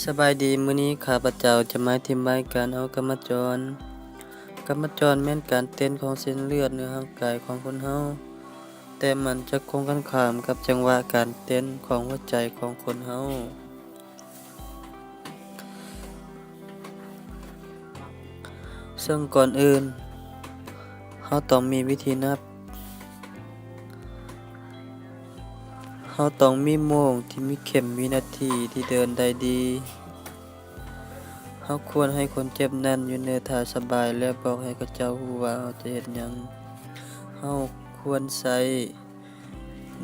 ສະບາຍດີ, ມື້ນີ້ຂ້າພະເຈົ້າຈະມາອະທິບາຍການເອົາກຳມະຈອນ. ກຳມະຈອນແມ່ນການເຕັ້ນຂອງເສັ້ນເລືອດໃນຮ່າງກາຍຂອງຄົນເຮົາ, ແຕ່ມັນຈະກົງກັນຂ້າມກັບຈັງຫວະການເຕັ້ນຂອງຫົວໃຈຂອງຄົນເຮົາ. ເຊິ່ງກ່ອນອື່ນ, ເຮົາຕ້ອງມີວິທີນັບ. ເຮົາຕ້ອງມີໂມງທີ່ມີເຂັມວິນາທີທີ່ເດີນໄດ້ດີ. ເຮົາຄວນໃຫ້ຄົນເຈັບນັ້ນຢູ່ໃນທ່າສະບາຍ ແລະ ບອກໃຫ້ເຂົາເຈົ້າຮູ້ວ່າເຮົາຈະເຮັດຫຍັງ. ເຮົາຄວນໃຊ້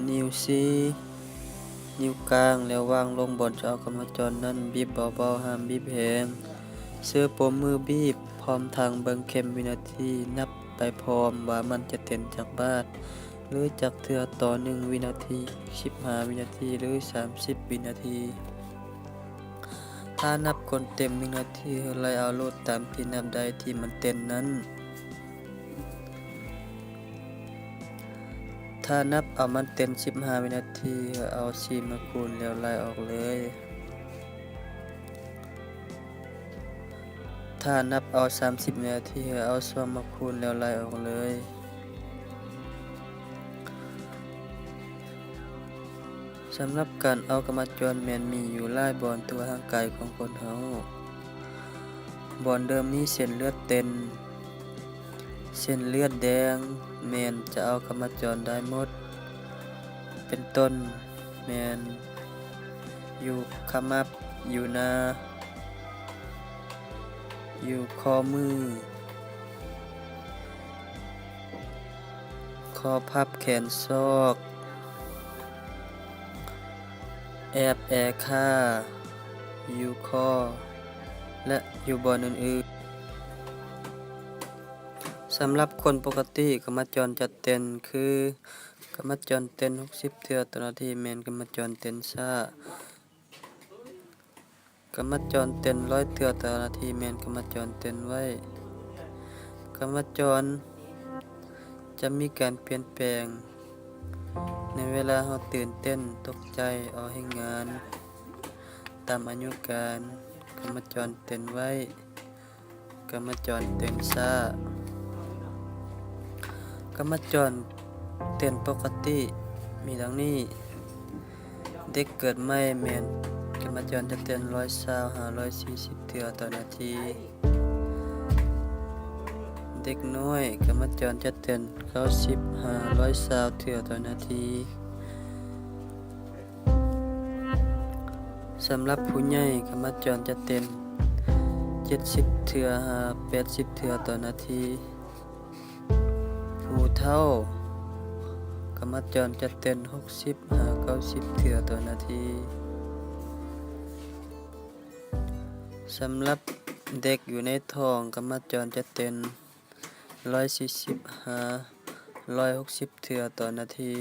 ນິ້ວຊີ້, ນິ້ວກາງ ແລ້ວວາງລົງບ່ອນຈະເອົາກຳມະຈອນນັ້ນ, ບີບເບົາໆ, ຫ້າມບີບແຮງ. ເຊີໂປ້ມືບີບ ພ້ອມທັງເບິ່ງເຂັມວິນາທີ, ນັບໄປພ້ອມວ່າມັນຈະເຕັ້ນຈັກບາດ ຫຼື ຈັກເທື່ອຕໍ່ໜຶ່ງວິນາທີ, ສິບຫ້າວິນາທີ ຫຼື ສາມສິບວິນາທີ. ຖ້ານັບຈົນເຕັມໜຶ່ງນາທີ, ໃຫ້ໄລ່ເອົາໂລດຕາມທີ່ນັບໄດ້ທີ່ມັນເຕັ້ນນັ້ນ. ຖ້ານັບເອົາມັນເຕັມສິບຫ້າວິນາທີ, ໃຫ້ເອົາສີ່ມາຄູນແລ້ວໄລ່ອອກເລີຍ. ຖ້ານັບເອົາສາມສິບວິນາທີ, ໃຫ້ເອົາສອງມາຄູນແລ້ວໄລ່ອອກເລີຍ. ສຳລັບການເອົາກຳມະຈອນແມ່ນມີຢູ່ຫຼາຍບ່ອນທົ່ວຮ່າງກາຍຂອງຄົນເຮົາ. ບ່ອນເລີ່ມມີເສັ້ນເລືອດເຕັ້ນ, ເສັ້ນເລືອດແດງແມ່ນຈະເອົາກຳມະຈອນໄດ້ໝົດ, ເປັນຕົ້ນແມ່ນຢູ່ຂະໝັບ, ຢູ່ໜ້າ, ຢູ່ຂໍ້ມື, ຂໍ້ພັບແຂນສອກ, ແອບແອຂາ, ຢູ່ຄໍ ແລະ ຢູ່ບ່ອນອື່ນໆ. ສຳລັບຄົນປົກກະຕິ, ກຳມະຈອນຈະເຕັ້ນຄື ກຳມະຈອນເຕັ້ນຫົກສິບເທື່ອຕໍ່ນາທີແມ່ນກຳມະຈອນເຕັ້ນຊ້າ. ກຳມະຈອນເຕັ້ນຮ້ອຍເທື່ອຕໍ່ນາທີແມ່ນກຳມະຈອນເຕັ້ນໄວ. ກຳມະຈອນຈະມີການປ່ຽນແປງໃນເວລາເຮົາຕື່ນເຕັ້ນ, ຕົກໃຈ, ອໍແຮງງານ. ຕາມອາຍຸການ, ກຳມະຈອນເຕັ້ນໄວ, ກຳມະຈອນເຕັ້ນຊ້າ. ກຳມະຈອນເຕັ້ນປົກກະຕິມີດັ່ງນີ້. ເດັກເກີດໃໝ່ແມ່ນກຳມະຈອນຈະເຕັ້ນຮ້ອຍຊາວຫາຮ້ອຍສີ່ສິບເທື່ອຕໍ່ນາທີ. ເດັກນ້ອຍກຳມະຈອນຈະເຕັ້ນເກົ້າສິບຫາຮ້ອຍຊາວເທື່ອຕໍ່ນາທີ. ສຳລັບຜູ້ໃຫຍ່, ກຳມະຈອນຈະເຕັ້ນເຈັດສິບເທື່ອຫາແປດສິບເທື່ອຕໍ່ນາທີ. ຜູ້ເຖົ້າ, ກຳມະຈອນຈະເຕັ້ນຫົກສິບຫາເກົ້າສິບເທື່ອຕໍ່ນາທີ. ສຳລັບເດັກຢູ່ໃນທ້ອງ, ກຳມະຈອນຈະເຕັ້ນຮ້ອຍສີ່ສິບຫາຮ້ອຍຫົກສິບເທື່ອຕໍ່ນາທີ.